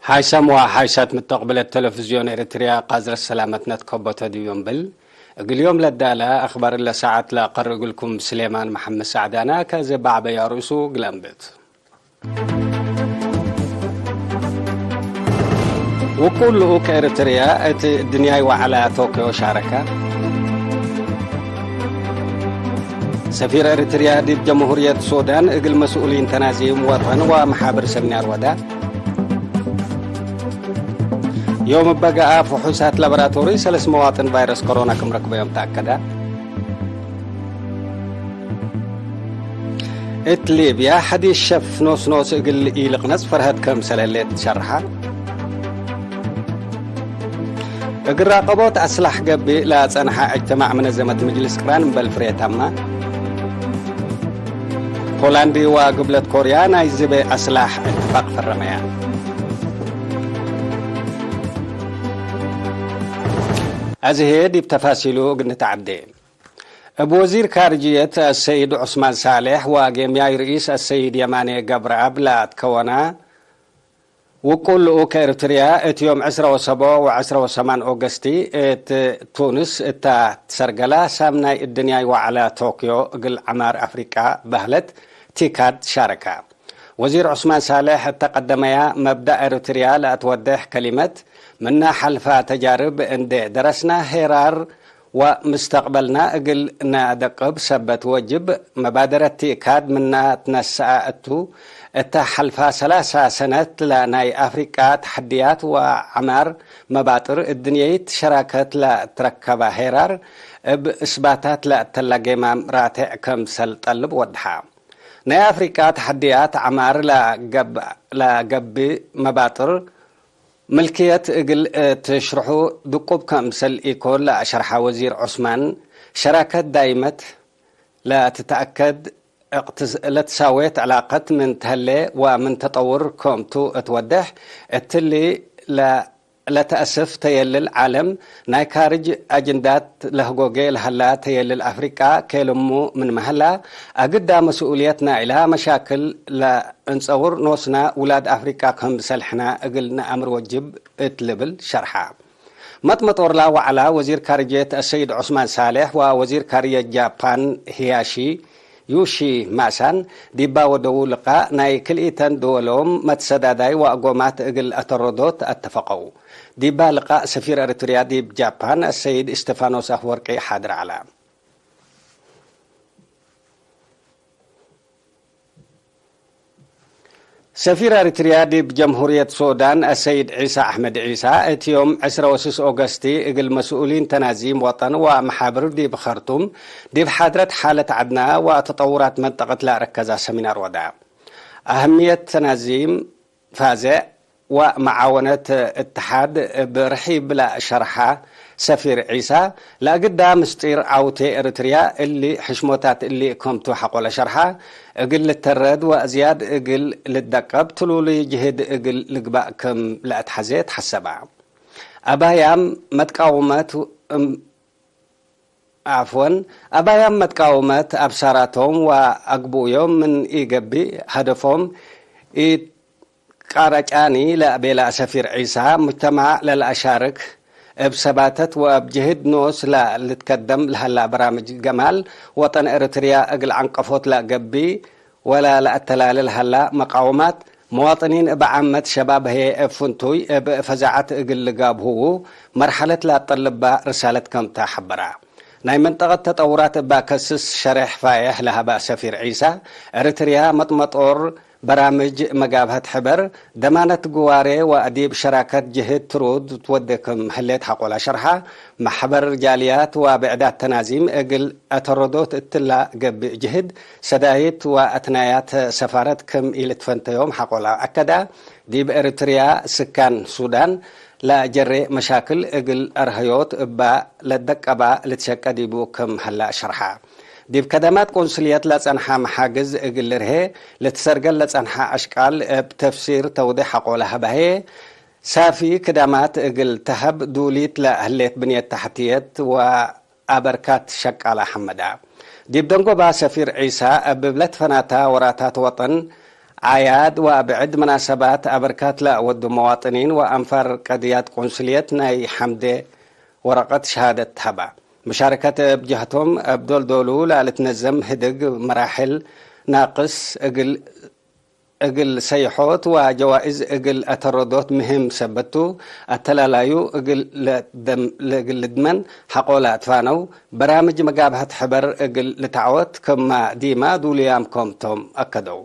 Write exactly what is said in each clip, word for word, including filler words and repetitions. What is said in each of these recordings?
ሓይሰም ወሓይሳት ምተቅብለት ተለፍዝዮን ኤረትርያ ቃዝረት ሰላመትነ ትከቦ ተድዮም ብል። እግል ዮም ለዳለ አክባር ለሰዓት ለአቀርእ እግልኩም ስሌማን መሐመድ ሳዕዳና ከዘ በዕበያ ርእሱ እግል አንብት። ውቁል ልኡክ ኤረትርያ እት ድንያይ ወዐላ ቶክዮ ሻረከ። ሰፊር ኤረትርያ ዲብ ጀምሁርየት ሱዳን እግል መስኡሊን ተናዚም ወጠን ወመሓብር ሰሚናር ወደ። ዮም እበ ገአ ፍሑሳት ላቦራቶሪ ሰለስ መዋጥን ቫይረስ ኮሮና ክም ረክበዮም ተአከደ። እት ሊብያ ሐዲስ ሸፍ ኖስ ኖስ እግል ኢልቅነጽ ፈርሀት ከምሰል ህሌት ሸርሐ። እግል ራቀቦት አስላሕ ገብእ ለጸንሐ እጅትማዕ መነዘመት ምጅልስ ቅራን እምበል ፍሬ ተመ። ፖላንድ ወግብለት ኮርያ ናይ ዝቤ አስላሕ እትፋቅ ፈረመያ። አዝሄ ዲብ ተፋሲሉ እግል ንትዐዴ። እብ ወዚር ካርጅየት አሰይድ ዑስማን ሳሌሕ ወጌምያይ ርኢስ አሰይድ የማኔ ገብረአብ ለአትከወና ውቁል ልኡክ ኤርትርያ እት ዮም ዕስረ ወሰቦ ወዕስረ ወሰማን ኦገስቲ እት ቱንስ እታ ትሰርገላ ሳምናይ እድንያይ ወዐላ ቶክዮ እግል ዐማር አፍሪቃ በህለት ቲካድ ሻረካ። ወዚር ዑስማን ሳልሕ እተ ቀደመያ መብዳእ ኤረትርያ ለአትወዴሕ ከሊመት፣ ምና ሐልፋ ተጃርብ እንዴ ደረስና ሄራር ወምስተቅበልና እግል ነአደቅብ ሰበት ወጅብ፣ መባደረት ቲእካድ ምና ትነሰአ እቱ፣ እተ ሐልፋ ሰላሳ ሰነት ለናይ አፍሪቃ ተሐድያት ወዐማር መባጥር እድንየይት ሸራከት ለትረከበ ሄራር እብ እስባታት ለአተላ ጌማም ራቴዕ ከምሰል ጠልብ ወድሓ። ናይ አፍሪቃ ተሐድያት ዐማር ለገብ-፣ ለገብእ መባጥር ምልክየት እግል ትሽርሑ ድቁብ ከምሰል ኢኮን ለአሸርሐ ወዚር ዑስማን፣ ሸራከት ዳይመት ለትትአከድ እቅትስ-፣ ለትሳዌት ዕላቀት ምን ተህሌ ወምን ተጠውር ኮምቱ እት ወዴሕ፣ እትሊ ለ-፣ ለተአስፍ ተየልል ዓለም ናይ ካርጅ አጅንዳት ለህጎጌ ለሀላ ተየልል አፍሪቃ ኬልሙ ምንመ ሀላ፣ አግዳ መስኡልየት ናይላ መሻክል ለእንጸውር ኖስና ውላድ አፍሪቃ ክምሰል ሕና እግል ነአምር ወጅብ እት ልብል ሸርሐ። መጥመጦርላ ወዐላ ወዚር ካርጅየት አሰይድ ዑስማን ሳሌሕ ወወዚር ካርጅየት ጃፓን ሂያሺ ዩሺ ማሳን ዲባ ወደዉ ልቃእ፣ ናይ ክልኢተን ድወሎም መትሰዳዳይ ወአጎማት እግል አተረዶት አተፈቀው። ዲባ ልቃእ፣ ሰፊር ኤረትርያ ዲብ ጃፓን አሰይድ እስቴፋኖስ አፍወርቂ ሓድር ዐለ። ሰፊር ኤረትርያ ዲብ ጀምሁርየት ሱዳን አሰይድ ዒሳ አሕመድ ዒሳ፣ እት ዮም ዕስረ ወስስ ኦገስቲ እግል መስኡሊን ተናዚም ወጠን ወመሓብር ዲብ ኸርቱም፣ ዲብ ሓድረት ሓለት ዐድና ወተጠውራት መንጠቀት ለአረከዛ ሰሚናር ወደ። አህምየት ተናዚም ፋዜዕ ወመዓወነት እትሓድ እብ ርሒብ ለሸርሐ ሰፊር ዒሳ፣ ለአግዳ ምስጢር ዐውቴ ኤረትርያ እሊ ሕሽሞታት እሊ ክምቱ ሐቆለ ሸርሐ፣ እግል ልተረድ ወአዝያድ እግል ልትደቀብ ትሉሉይ ጅህድ እግል ልግባእ ክም ለአትሐዜ ተሐሰበ። አባያም መትቃውመት እም-፣ ዓፍወን፣ አባያም መትቃውመት አብሳራቶም ወአግቡዮም ምን ኢገብእ፣ ሀደፎም ኢትቃረጫኒ ለቤለ ሰፊር ዒሳ፣ ሙጅተማዕ ለለአሻርክ እብ ሰባተት ወእብ ጅህድ ኖስ ለልትከደም ለሀላ በራምጅ ገማል ወጠን ኤረትርያ እግል ዐንቀፎት ለገብእ፣ ወላ ለአተላልል ሀላ መቃወማት፣ መዋጥኒን እብ ዓመት ሸባብ ህዬ እብ ፍንቱይ እብ ፈዛዐት እግል ልጋብህዉ መርሐለት ለአጠልባ ርሳለት ከምተ ሐበራ። ናይ መንጠቀት ተጠውራት እባ ከስስ ሸሬሕ ፋዬሕ ለሀባ ሰፊር ዒሳ፣ ኤረትርያ መጥመጦር በራምጅ መጋብሀት ሕበር፣ ደማነት ግዋሬ ወአዲብ ሸራከት ጅህድ ትሩድ ትወዴ ክም ህሌት ሐቆላ ሸርሐ፣ መሕበር ጃልያት ወብዕዳት ተናዚም እግል አተረዶት እትላ ገብእ ጅህድ፣ ሰዳይት ወአትናያት ሰፋረት ክም ኢልትፈንተዮም ሐቆላ አከዳ። ዲብ ኤረትርያ ስካን ሱዳን ለጀሬ መሻክል እግል አርሀዮት እባ ለደቀባ ልትሸቀ ዲቡ ክም ሀላ ሸርሐ። ዲብ ከደማት ቆንስልየት ለጸንሐ መሓግዝ እግል ልርሄ፣ ለትሰርገል ለጸንሐ አሽቃል እብ ተፍሲር ተውዴሕ ሐቆለ ሀበ ህዬ፣ ሳፊ ክዳማት እግል ተሀብ ዱሊት ለህሌት ብንየት ተሕትየት ወአበርካት ሸቃላ ሐመዳ። ዲብ ደንጎባ ሰፊር ዒሳ እብ ለትፈናታ ወራታት ወጠን አዕያድ ወብዕድ መናሰባት አበርካት ለአወዱ መዋጥኒን ወአንፋር ቀድያት ቁንስልየት ናይ ሐምዴ ወረቀት ሸሃደት ሀባ። መሻረከት እብ ጀህቶም፣ እብ ዶል-ዶሉ ለልትነዘም ህድግ መራሕል ናቅስ እግል እግል ሰይሖት ወጀዋእዝ እግል አተረዶት ምህም ሰበት ቱ፣ አተላላዩ እግል ለደም-፣ እግል ልድመን ሐቆ ለአትፋነው በራምጅ መጋብሀት ሕበር እግል ልትዐወት ክመ ዲማ ዱሉያም ክም ቶም አከደው።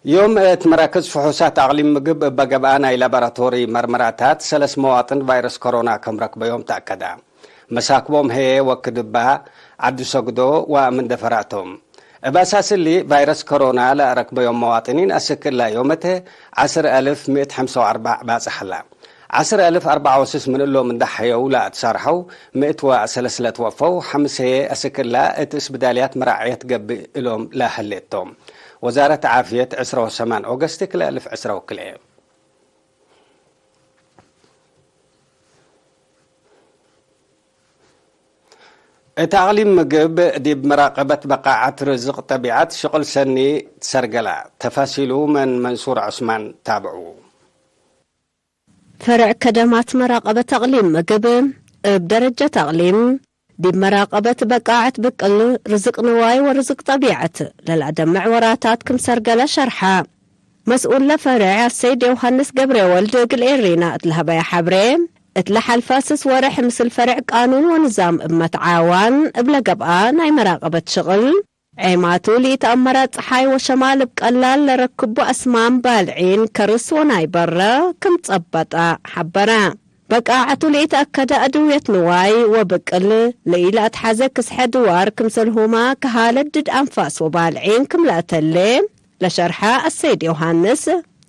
ዮም እት መራክዝ ፍሑሳት አቅሊም ምግብ እበ ገብአ ናይ ላቦራቶሪ መርመራታት ሰለስ መዋጥን ቫይረስ ኮሮና ክም ረክበዮም ተአከደ። መሳክቦም ህዬ ወክድ እባ ዐዲ ሰግዶ ወምን ደፈራቶም። እብ አሳስ እሊ፣ ቫይረስ ኮሮና ለአረክበዮም መዋጥኒን አስክ እላ ዮመተ ዐስር አልፍ ምእት ሐምሳ ወአርበዕ ባጽሕ ሀላ። ዐስር አልፍ አርበዓ ወስስ ምን እሎም እንዴ ሐየው ለአትሳርሐው፣ ምእት ወሰለስ ለትወፈው፣ ሐምስ ህዬ አስክ እላ እት እስብዳልያት መራዕየት ገብእ እሎም ለሀሌቶም። ወዛረት ዓፍየት ዕስራ ወሰማን ኦገስት ክልኤ አልፍ ዕስራ ወክልኤ። እት አቅሊም ምግብ ዲብ መራቀበት በቃዐት ርዝቅ ጠቢዐት ሽቅል ሰኒ ትሰርገላ። ተፋሲሉ ምን መንሱር ዑስማን ታብዑ። ፈርዕ ከደማት መራቀበት አቅሊም ምግብ እብ ደረጀት አቅሊም ዲብ መራቀበት በቃዐት ብቅል ርዝቅ ንዋይ ወርዝቅ ጠቢዐት ለለአደምዕ ወራታት ክም ሰርገለ ሸርሐ። መስኡል ለፈርዕ አሰይድ ዮሐንስ ገብሬወልድ እግል ኤሪና እት ለሀበየ ሐብሬ፣ እት ለሐልፈ ስስ ወርሕ ምስል ፈርዕ ቃኑን ወንዛም እብ መትዓዋን እብ ለገብአ ናይ መራቀበት ሽቅል፣ ዔማቱ ለኢተአመረ ጸሓይ ወሸማል እብ ቀላል ለረክቡ አስማም ባልዒን ከርስ ወናይ በረ ክም ጸበጠ ሐበረ። በቃዐቱ ለኢተአከደ አድውየት ንዋይ ወብቅል ለኢለአትሐዜ ክስሐ ድዋር ክምሰልሁመ ከሃለት ድድ አንፋስ ወባልዒን ክም ለአተሌ ለሸርሐ አሰይድ ዮሐንስ፣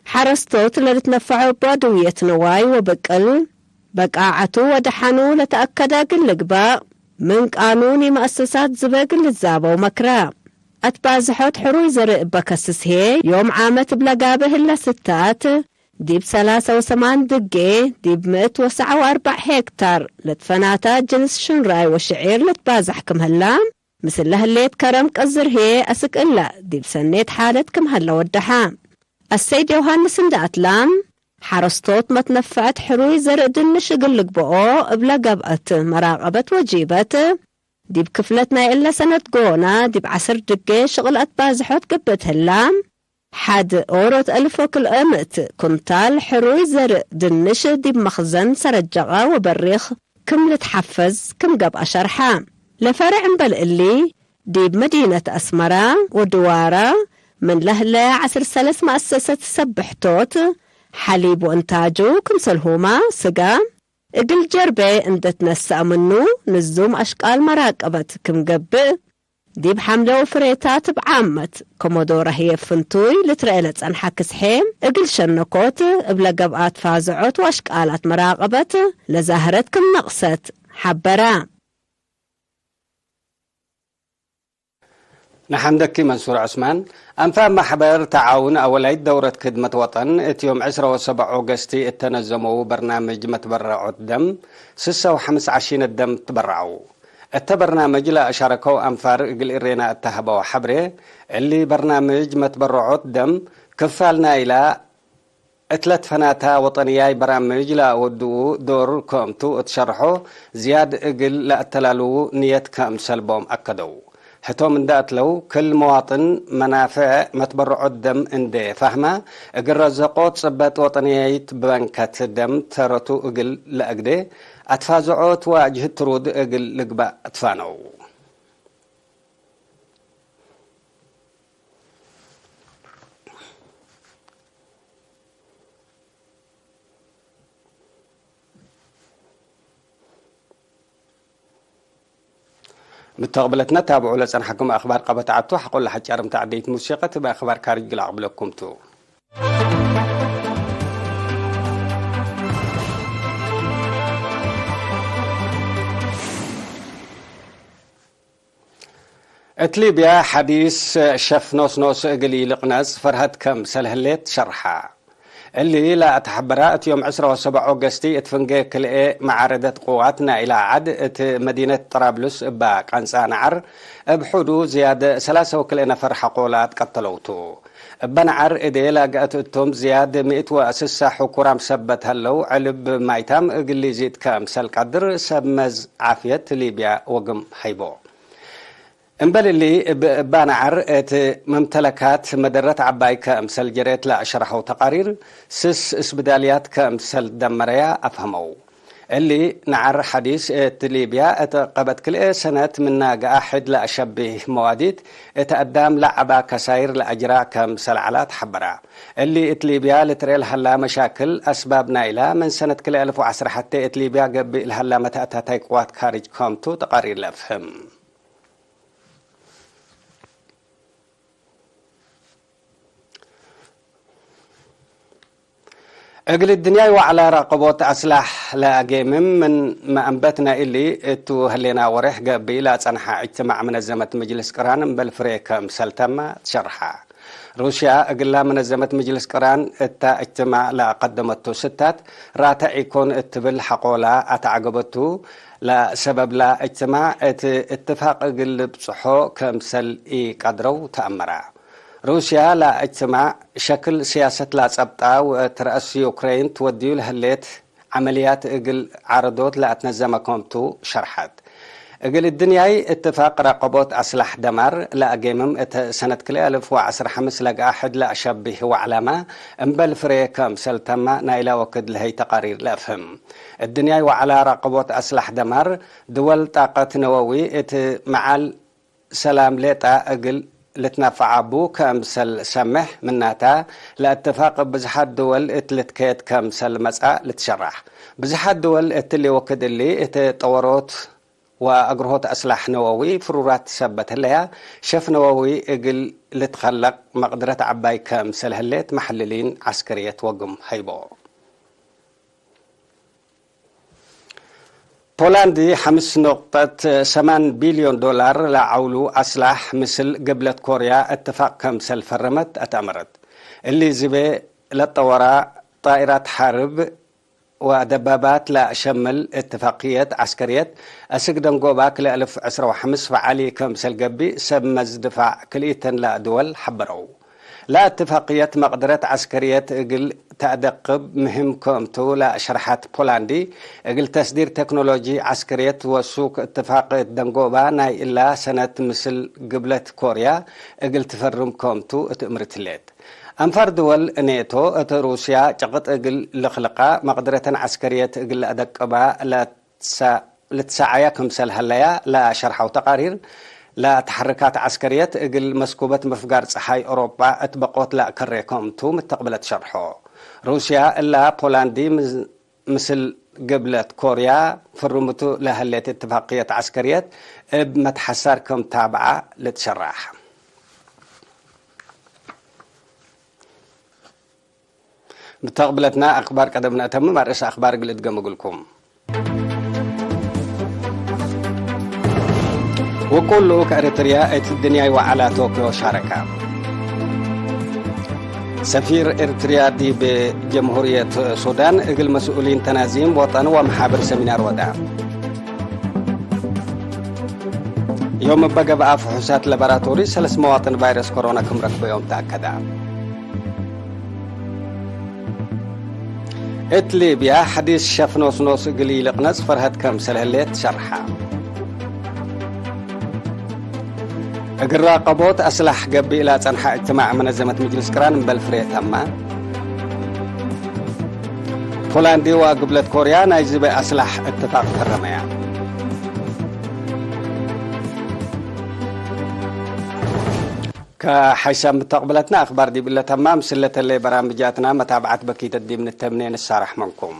ሐረስቶት ለልትነፈዖ እቡ አድውየት ንዋይ ወብቅል በቃዐቱ ወደሐኑ ለተአከደ እግል ልግበእ፣ ምን ቃኑን ይመአሰሳት ዝበ እግል ልዛበው መክረ። አትባዝሖት ሕሩይ ዘርእ እበ ከስስ ህዬ፣ ዮም ዓመት እብ ለጋብእ ህለ ስታት፣ ዲብ ሰላሰ ወሰማን ድጌ፣ ዲብ ምእት ወሰዐ ወአርበዕ ሄክታር ለትፈናተ ጅንስ ሽንራይ ወሽዒር ልትባዘሕ ክም ህላ፣ ምስል ለህሌት ከረም ቀዝር ህዬ አስክ እለ ዲብ ሰኔት ሓለት ክም ሀለ ወደሐ። አሰይድ ዮሐንስ እንዴ አትላም፣ ሐረስቶት መትነፈዐት ሕሩይ ዘርእ ድንሽ እግል ልግበኦ እብለ ገብአት መራቀበት ወጂበት፣ ዲብ ክፍለት ናይ እለ ሰነት ጎነ ዲብ ዐስር ድጌ ሽቅል አትባዝሖት ገብእት ህላ፣ ሐድ ኦሮት አልፍ ወክልኤ ምእት ኩንታል ሕሩይ ዘርእ ድንሽ ዲብ መክዘን ሰረጀቀ ወበሪክ ክም ልትሐፈዝ ክም ገብአ ሸርሐ። ለፈርዕ እምበል እሊ፣ ዲብ መዲነት አስመረ ወድዋረ ምን ለህለ ዐስር ሰለስ መአሰሰት ሰብሕቶት፣ ሐሊብ ወእንታጁ ክምሰልሁመ ስጋ፣ እግል ጀርቤ እንዴ ትነሰአ ምኑ፣ ንዙም አሽቃል መራቀበት ክም ገብእ፣ ዲብ ሐምለ ወፍሬታት እብ ዓመት፣ ከመዶረ ህዬ ፍንቱይ ልትረኤ ለጸንሐ ክስሔ፣ እግል ሸነኮት እብለ ገብአት ፋዝዖት ወአሽቃላት መራቀበት ለዛህረት ክም ነቅሰት ሐበረ። ነሐምደኪ መንሱር ዑስማን። አንፋ ማሕበር ተዓውን አወላይት ደውረት ክድመት ወጠን እት ዮም ዕስራ ወሰብዕ ኦገስት እተነዘመው በርናምጅ መትበረዖት ደም ስሰ ወሐምስ ዐሺነት ደም ትበረዐው። እተ በርናምጅ ለአሻረከው አንፋር እግል እሬና እተ ሀበው ሐብሬ፣ እሊ በርናምጅ መትበረዖት ደም ክፋል ናይላ እት ለትፈናተ ወጠንያይ በራምጅ ለአወድኡ ዶር ክምቱ እት ሸርሖ፣ ዝያድ እግል ለአተላልዉ ንየት ክምሰል ቦም አከደው። ህቶም እንደ አትለው፣ ክል መዋጥን መናፍዕ መትበረዖት ደም እንዴ ፋህመ፣ እግል ረዘቆ ጽበጥ ወጠንያይት በንከት ደም ተረቱ እግል ለአግዴ፣ አትፋዝዖት ወአጅህት ትሩድ እግል ልግባእ ትፋነው። ምተቅብለትነ ታብዑ ለጸንሐኩም አክባር ቀበት ዐቱ ሐቆለ ሐጫርም ተዐደይት ሙሲቀት እብ አክባር ካርጅ ግል አቅብለኩም ቱ። እት ሊብያ ሐዲስ ሸፍ ኖስኖስ እግል ኢልቅነጽ ፈርሀት ከምሰል ህሌት ሸርሐ። እሊ ለአትሐበራ እት ዮም ዕስራ ወሰብዕ ኦገስቲ እት ፍንጌ ክልኤ መዓረደት ቅዋት ናይላ ዐድ እት መዲነት ጥራብሉስ እባ ቀንጻ ነዐር እብ ሑዱ ዝያድ ሰላሰ ወክልኤ ነፈር ሐቆ ለአትቀተለው ቱ። እበ ነዐር እዴ ላግአት እቶም ዝያድ ምእት ወስሳ ሕኩራም ሰበት ሀለው ዕልብ ማይታም እግል ሊዚድ ከምሰል ቀድር ሰብ መዝ ዓፍየት ሊብያ ወግም ሀይቦ። እምበል እሊ፣ እብ እባ ነዐር እት መምተለካት መደረት ዐባይ ከምሰል ጀሬት ለአሸርሐው ተቃሪር፣ ስስ እስብዳልያት ከምሰል ደመረያ አፍሀመው። እሊ ነዐር ሐዲስ እት ሊብያ እት ቀበት ክልኤ ሰነት ምና ገአ ሕድ ለአሸብህ መዋዲት እት አዳም ለዐባ ከሳይር ለአጅራ ከምሰል ዐላ ተሐበራ። እሊ እት ሊብያ ልትርኤ ለሀላ መሻክል አስባብ ናይላ ምን ሰነት ክልኤ አልፍ ወዐስር ሐቴ እት ሊብያ ገብእ ለሀላ መተአታታይ ቅዋት ካርጅ ከምቱ ተቃሪር ለአፍህም። እግል እድንያይ ወዐላ ራቀቦት አስላሕ ለአጌምም ምን መአንበትነ እሊ እቱ ህሌና ወሬሕ ገብእ ለአጸንሐ እጅትማዕ መነዘመት መጅልስ ቅራን እምበል ፍሬ ከምሰል ተመ ትሸርሐ። ሩስያ እግላ መነዘመት መጅልስ ቅራን እታ እጅትማዕ ለአቀደመቱ ስታት ራተ ኢኮን እት ትብል ሐቆላ አተዐገበቱ። ለሰበብላ እጅትማዕ እት እትፋቅ እግል ልብጽሖ ከምሰል ኢቀድረው ተአመረ። ሩስያ ለእጅትማዕ ሸክል ስያሰት ለጸብጣ ወእት ረአስ ዩክሬን ትወድዩ ለህሌት ዐመልያት እግል ዐረዶት ለአትነዘመ ከምቱ ሸርሐት። እግል እድንያይ እትፋቅ ረቀቦት አስላሕ ደማር ለአጌምም እት ሰነት ክልኤ አልፍ ወዐስር ሐምስ ለገአ ሕድ ለአሸብህ ወዐላመ እምበል ፍሬ ከምሰል ተመ ናይላ ወክድ ለሀይ ተቃሪር ለአፍህም። እድንያይ ወዐላ ረቀቦት አስላሕ ደማር ድወል ጣቀት ነወዊ እት መዓል ሰላም ሌጣ እግል ልትነፈዓ ቡ ከምሰል ሰምሕ ምናታ፣ ለእትፋቅ እብ ብዝሓት ድወል እት ልትከየድ ከምሰል መጽአ ልትሸራሕ። ብዝሓት ድወል እትሊ ወክድ እሊ እት ጠወሮት ወአግርሆት አስላሕ ነወዊ ፍሩራት ሰበት ህለያ፣ ሸፍ ነወዊ እግል ልትከለቅ መቅድረት ዐባይ ከምሰል ህሌት መሐልሊን ዐስከርየት ወግም ሀይቦ። ፖላንድ ሐምስ ኖቅጠት ሰማን ቢልዮን ዶላር ለዐውሉ አስላሕ ምስል ግብለት ኮርያ እትፋቅ ከምሰል ፈረመት አትአመረት። እሊ ዝቤ ለጠወራ ጣኢራት ሐርብ ወደባባት ለሸምል እትፋቅየት ዐስከርየት፣ አስክ ደንጎባ ክልኤ አልፍ ዕስራ ወሐምስ ፈዓሊ ከምሰል ገብእ ሰብ መዝ ድፋዕ ክልኢተን ለድወል ሐበረው። ለእትፋቅየት መቅድረት ዐስከርየት እግል ተአደቅብ ምህም ክምቱ ለሸርሐት ፖላንዲ፣ እግል ተስዲር ቴክኖሎጂ ዐስከርየት ወሱክ እትፋቅ እት ደንጎባ ናይ እላ ሰነት ምስል ግብለት ኮርያ እግል ትፈርም ክምቱ እት እምርት ህሌት። አንፋር ድወል ኔቶ እት ሩስያ ጨቅጥ እግል ልክልቃ መቅድረተን ዐስከርየት እግል ለአደቅባ ለትሰ-፣ ልትሰዓያ ክምሰል ሀለያ ለሸርሐው ተቃሪር፣ ለተሐርካት ዐስከርየት እግል መስኩበት ምፍጋር ጸሓይ ኦሮጳ እት በቆት ለአከሬ ክምቱ ምተቅብለት ሸርሖ። ሩስያ እላ ፖላንዲ ምስ-፣ ምስል ግብለት ኮርያ ፍርምቱ ለህሌት እትፋቅየት ዐስከርየት እብ መትሐሳር ክም ታብዓ ልትሸራሕ። ምተቅብለትና አክባር ቀደም ነአተምም፣ አርእስ አክባር እግል እድገም እግልኩም። ውቁል ልኡክ ኤረትርያ እት ድንያይ ወዐላ ቶክዮ ሻረከ። ሰፊር ኤረትርያ ዲብ ጀምሁርየት ሱዳን እግል መስኡሊን ተናዚም ወጠን ወመሓብር ሰሚናር ወዳ። ዮም እበ ገብአ ፍሑሳት ለባራቶሪ ሰለስ መዋጥን ቫይረስ ኮሮና ክም ረክበዮም ተአከደ። እት ሊብያ ሐዲስ ሸፍ ኖስኖስ እግል ኢልቅነጽ ፈርሀት ከምሰል ህሌት ሸርሐ። እግል ራቀቦት አስላሕ ገብእ ለአጸንሐ እጅትማዕ መነዘመት ምጅልስ ቅራን እምበል ፍሬ ተመ። ፖላንድ ወግብለት ኮርያ ናይ ዝበ አስላሕ እትፋቅ ፈረመያ። ከሐይሳም ምተቅብለትና አክባር ዲብለ ተማም፣ ስለተሌ በራምጃትና መታብዓት በኪተት ዲብ ንተምኔ ንሳረሕ መንኩም።